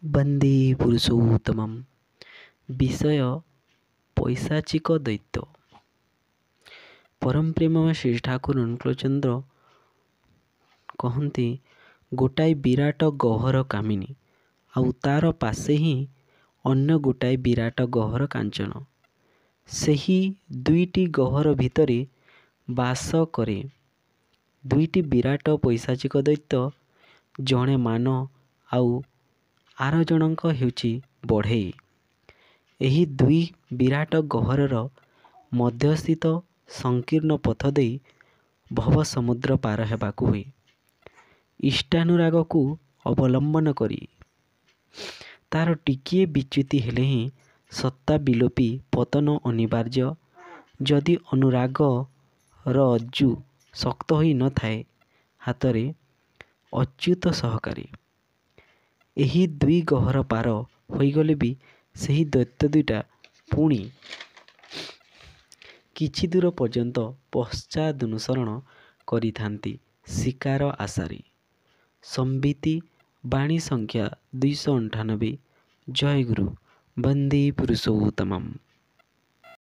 ବନ୍ଦେ ପୁରୁଷୋତ୍ତମମ୍। ବିଷୟ ପୈଶାଚିକ ଦୈତ୍ୟ। ପରମ ପ୍ରେମମୟ ଶ୍ରୀ ଠାକୁର ଅନୁକୂଳଚନ୍ଦ୍ର କହନ୍ତି, ଗୋଟାଏ ବିରାଟ ଗହ୍ୱର କାମିନୀ, ଆଉ ତାର ପାଶେ ହିଁ ଅନ୍ୟ ଗୋଟାଏ ବିରାଟ ଗହ୍ୱର କାଞ୍ଚନ। ସେହି ଦୁଇଟି ଗହ୍ୱର ଭିତରେ ବାସ କରେ ଦୁଇଟି ବିରାଟ ପୈଶାଚିକ ଦୈତ୍ୟ। ଜଣେ ମାନ ଆଉ ଆର ଜଣଙ୍କ ହେଉଛି ବଢ଼େଇ। ଏହି ଦୁଇ ବିରାଟ ଗହ୍ୱରର ମଧ୍ୟସ୍ଥିତ ସଂକୀର୍ଣ୍ଣ ପଥ ଦେଇ ଭବ ସମୁଦ୍ର ପାର ହେବାକୁ ହୁଏ ଇଷ୍ଟାନୁରାଗକୁ ଅବଲମ୍ବନ କରି। ତାର ଟିକିଏ ବିଚ୍ୟୁତି ହେଲେ ହିଁ ସତ୍ତା ବିଲୋପି ପତନ ଅନିବାର୍ଯ୍ୟ, ଯଦି ଅନୁରାଗର ରଜ୍ଜୁ ଶକ୍ତ ହୋଇ ନଥାଏ ହାତରେ ଅଚ୍ୟୁତ ସହକାରେ। ଏହି ଦୁଇ ଗହ୍ୱର ପାର ହୋଇଗଲେ ବି ସେହି ଦୈତ୍ୟ ଦୁଇଟା ପୁଣି କିଛି ଦୂର ପର୍ଯ୍ୟନ୍ତ ପଶ୍ଚାଦନୁସରଣ କରିଥାନ୍ତି ଶିକାର ଆଶାରେ। ସମ୍ବିତି ବାଣୀ ସଂଖ୍ୟା 298। ଜୟ ଗୁରୁ, ବନ୍ଦେ ପୁରୁଷୋତ୍ତମମ୍।